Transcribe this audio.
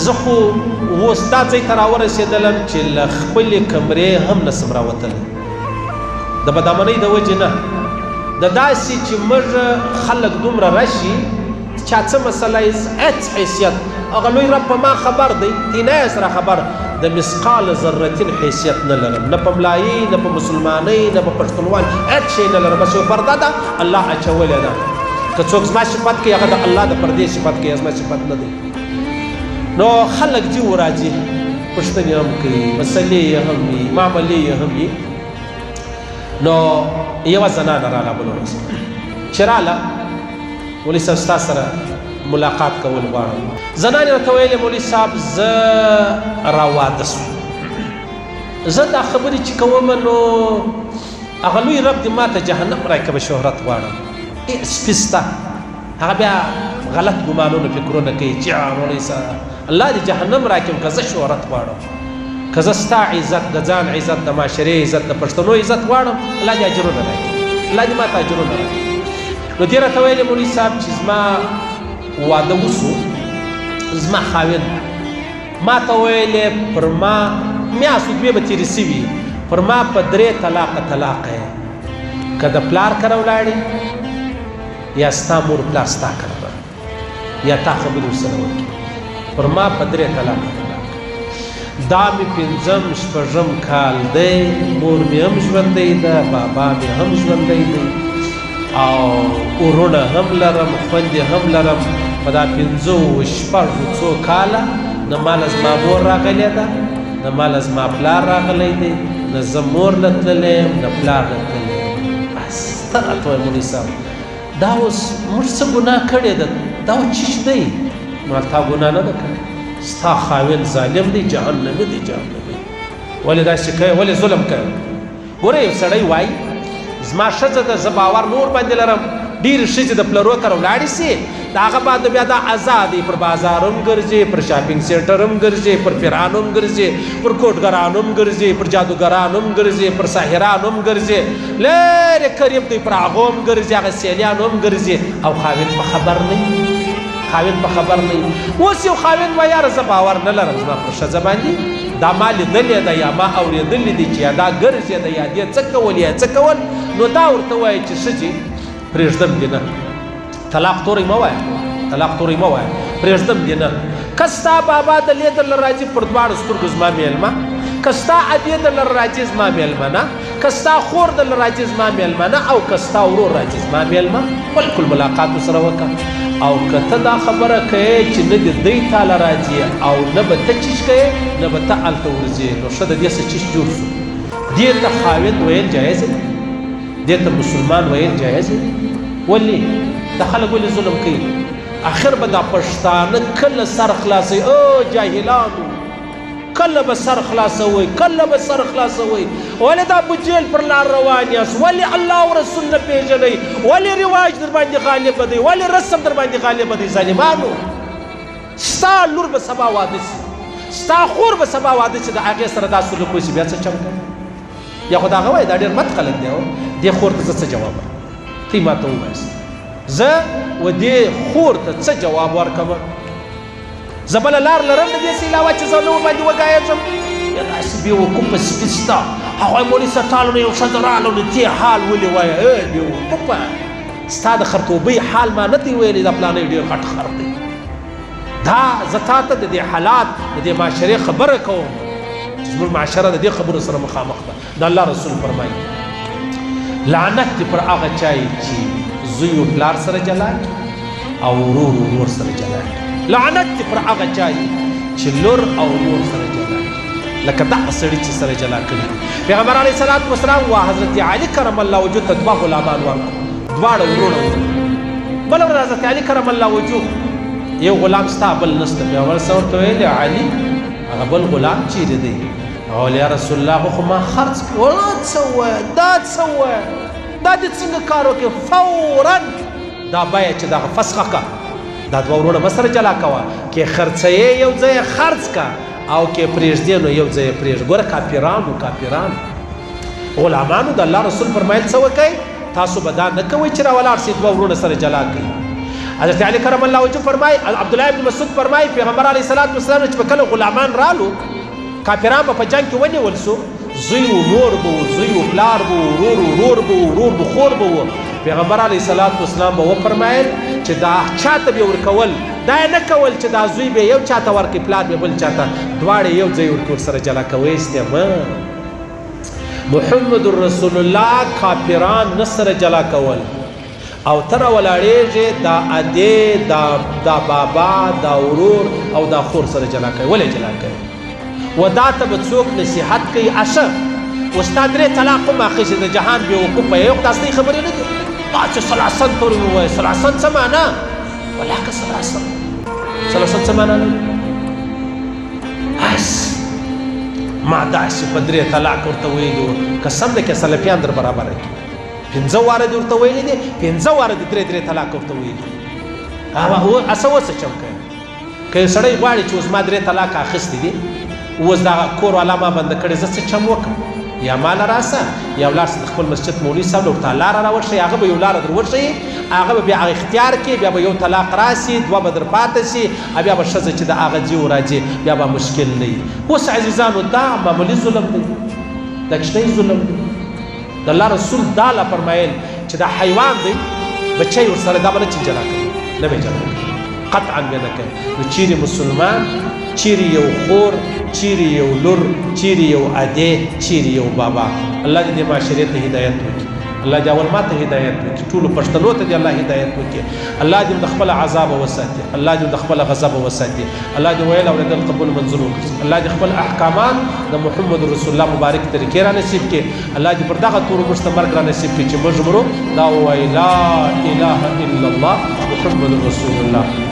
زه خو اوس دا ځای ته راورسېدلم چې له خپلې کمرې هم نه سم راوتلی، د بدامنۍ د وجې نه، د داسې چې موږ خلک دومره راشي چا څه مسله هېڅ حیثیت، هغه لوی رب په ما خبر دی، دی نه یې سره خبر، د مثقال ذرتین حیثیت نه لرم، نه په ملایي، نه په مسلمانۍ، نه په پښتونوال، هېڅ شی نه لرم، بس یو پرده ده الله اچولې ده. که څوک زما صفت کوي هغه د الله د پردې صفت کوي، زما صفت نه دی. نو خلک ځي وراځي، پوښتنې هم کوي، مسلې یې هم وي، معاملې یې هم وي. نو یوه زنانه راله بله ورځ چې راله، مولوي صاحب ستا سره ملاقات کول غواړم. زنانې راته ویلې مولوي صاحب زه راواده سوم، زه دا خبرې چې کوم نو هغه لوی رب دې ما ته جهنم راکړي، به شهرت غواړم. ډېر سپي سته، هغه بیا غلط ګمانونه فکرونه کوي چې مولوي صاحب الله دې جهنم راکړي، که زه شهرت غواړم، که زه ستا عزت، د ځان عزت، د معاشرې عزت، د پښتنو عزت غواړم، الله دې اجرونه راکړي، الله دې ما ته اجرونه راکړي. نو دې راته ویلې مولوي صاحب چې زما واده وسو، زما خاوند ما ته ویلې پر ما میاشتو دوې به تېرې سوي، پر ما په درې طلاقه طلاقه یې، که د پلار کره ولاړې یا ستا مور پلار ستا کره یا تا خبرې ورسره وکړي، پر ما په درې طلاقه طلاقه. دا مې پنځم شپږم کال دی، مور مې هم ژوندی ده، بابا مې هم ژوندی دی، او ورونه هم لرم، خوندې هم لرم. په دا پنځو شپږو څو کاله نه ما له زما مور راغلې ده، نه ما له زما پلار راغلی دی، نه زه مور له تللی یم، نه پلار له تللی یم. بس ته راته وایې مولوي صاحب دا اوس موږ څه ګناه کړې ده، دا اوس چیش دی؟ ما تا ګناه نه ده کړې، ستا خاوند ظالم دی، جهنمي دی، جهنمي. ولې داسې کوې، ولې ظلم کوې؟ ګوره یو سړی وایي زما ښځه ده، زه باور نور باندې لرم، ډېرې ښځې د پلرو کره ولاړې سي، د هغه بعد بیا دا ازاد دی، پر بازار هم ګرځي، پر shopping center هم ګرځي، پر پیرانو هم ګرځي، پر کوټګرانو هم ګرځي، پر جادوګرانو هم ګرځي، پر ساحرانو هم ګرځي، لرې قریب دی پر هغو هم ګرځي، هغه سیلیانو هم ګرځي، او خاوند په خبر نه وي، خاوند په خبر نه وي. اوس یو خاوند وایي یاره زه باور نه لرم زما پر ښځه باندې، دا ما لیدلې ده یا ما اورېدلې دي چې یا دا ګرځېده یا دې څه کول یا څه کول، نو دا ورته وایي چې ښځې پرېږدم دې نه، طلاق توری مه وایه، طلاق توری مه وایه، پرېږدم دې نه. که ستا بابا د لې درله راځي پر دواړو سترګو زما مېلمه، که ستا ادې درله راځي زما مېلمه نه، که ستا خور درله راځي زما مېلمه نه، او که ستا ورور راځي زما مېلمه، بالکل ملاقات ورسره وکړه. او که ته دا خبره کوې چې نه دې دی تاله راځي او نه به ته چیش کوې نه به ته هلته ورځې، نو ښه د دې څه چیش جوړ شو. دې ته خاوند ویل جایز دی، دې ته مسلمان ویل جایز دی؟ ولې دا خلک ولې ظلم کوي؟ اخر به دا پښتانه کله سر خلاصوي؟ او جاهلانو کله به سر خلاصوئ، کله به سر خلاصوئ؟ ولې دا بجیل پر لار روان یاست؟ ولې الله او رسول نه پېژنئ؟ ولې رواج در باندې غالب دی؟ ولې رسم در باندې غالب دی؟ ظالمانو، ستا لور به سبا واده سي، ستا خور به سبا واده سي، د هغې سره دا سلوک وسي، بیا څه چم کوي؟ یا خو دا هغه وایي دا ډېر بد خلک دی، دې خور ته زه څه جواب ورکړم؟ ته ما ته ووایاست زه و دې خور ته څه جواب ورکړم؟ زه بله لار لرم د دې څه علاوه چې زه نه ورباندې وګایږم؟ یا داسې بېوقوفه سپي سته، هغه مولوي صاحب تاله نو یو ښځه راغله نو دې حال ولې وایه؟ ای بېوقوفه، ستا د خرتوبۍ حال ما نه دی ویلی، دا پلانی ډېر غټ خر دی. دا زه تا ته د دې حالات د دې معاشرې خبره کوم چې زموږ معاشره د دې خبرو سره مخامخ ده. د الله رسول فرمایي لعنت دې پر هغه چا چې زوی و پلار سره جلا کړي او ورور ورور سره جلا کړي، لعنت دې پر هغه چا چې لور او مور سره جلا کړي، لکه دغه سړي چې سره جلا کړي دي. پیغمبر علیه الصلاة والسلام و حضرت علي کرم الله وجهه ته دوه غلامان ورکړو، دواړه وروڼه وو. بله ورځ حضرت علي کرم الله وجهه یو غلام ستا بل نشته، پیغمبر صلی ورته ویل علي هغه بل غلام چیرې دی؟ هغه ویل یا رسول الله هغه خو ما خرڅ کړ. دا څه ووایه، دا څه ووایه، دا دې څنګه کار وکړې؟ فورا دا بیه چې دغه فسخه کړه، دا دوه وروڼه مه سره جلا کوه، که خرڅوې یو ځای خرڅ که او که پرېږدې نو یو ځای پرېږده. ګوره کافرانو، کافرانو غلامانو د الله رسول فرمایل څه وکئ؟ تاسو به دا نه کوئ چې راولاړ سئ دوه وروڼه سره جلا کړئ. حضرت علی کرم الله وجهه فرمای، عبد الله ابن مسعود فرمای، پیغمبر علیه الصلاة والسلام چې په کله غلامان رالو، کافران به په جنگ کې ونیول سو، زوی و مور به و، زوی و پلار به و، ورور و ورور به و، ورور به خور به و. پیغمبر علیه الصلاة والسلام به وفرمایل چې دا چاته به ورکول، دا یې نه کول چې دا زوی به یو چاته ورکړي، پلار به بل چاته، دواړه یو ځای ورکول سره جلا کوي. استعمال محمد رسول الله کافران نه سره جلا کول. او تر ولاړېږي دا ادې، دا بابا، دا ورور او دا خور سره جلا کوي. ولې جلا کوي؟ و دا ته به څوک نصیحت کوي؟ اشه وستا درې طلاق هم اخیستې، د جهان بېوقوفه یې، خو دا ستۍ خبرې نه دي. دا چې سلاسن تورې ووایې، سلاسن څه معنا؟ ولاکه سلاسن، سلاسن څه معنا لري؟ بس ما داسې په درې طلاق ورته ویلي وو، قسم دی که سلفیان در برابره کړي. پنځه واره دې ورته ویلي دي، پنځه واره دې درې درې طلاق ورته ویلي دي. هغه هسه اوس چم کوي؟ که یو سړی غواړي چې اوس ما درې طلاق اخیستي دي، اوس دا کور والا ما بنده کړی، زه څه چم وکړم؟ یا ماله راسه یا ولاړ سه د خپل مسجد مولوي صاحب له ورته لاره راوښیي، هغه به یو لاره در وښیي، هغه به بیا هغه اختیار کړي، بیا به یو طلاق راسي، دوه به در پاته سي، او بیا به ښځه چې د هغه ځي و راځي، بیا به مشکل نه وي. اوس عزیزانو دا معمولي ظلم دی، دا کوچنی ظلم دی. د الله رسول دا لا فرمایل چې دا حیوان دی، بچی ورسره دا به نه چې جلا کوي، نه به جلا کوي، قطعا به نه کوي. نو چیرې مسلمان، چیرې یو خور، چیرې یو لور، چیرې یو ادې، چیرې یو بابا. الله دې دې معاشرې ته هدایت وکړي، الله دې اول ما ته هدایت وکړي، ټولو پښتنو ته دې الله هدایت وکړي. الله دې د خپل عذاب وساتي، الله دې د خپل غضب وساتي، الله دې ویل اورېدل قبول منظور وکړي، الله دې خپل احکامات د محمد رسول الله مبارک طریقې را نصیب کړي، الله دې پر دغه تورو موږ ته مرګ را نصیب کړي چې موږ مرو دا ووایي لا اله الا الله محمد رسول الله.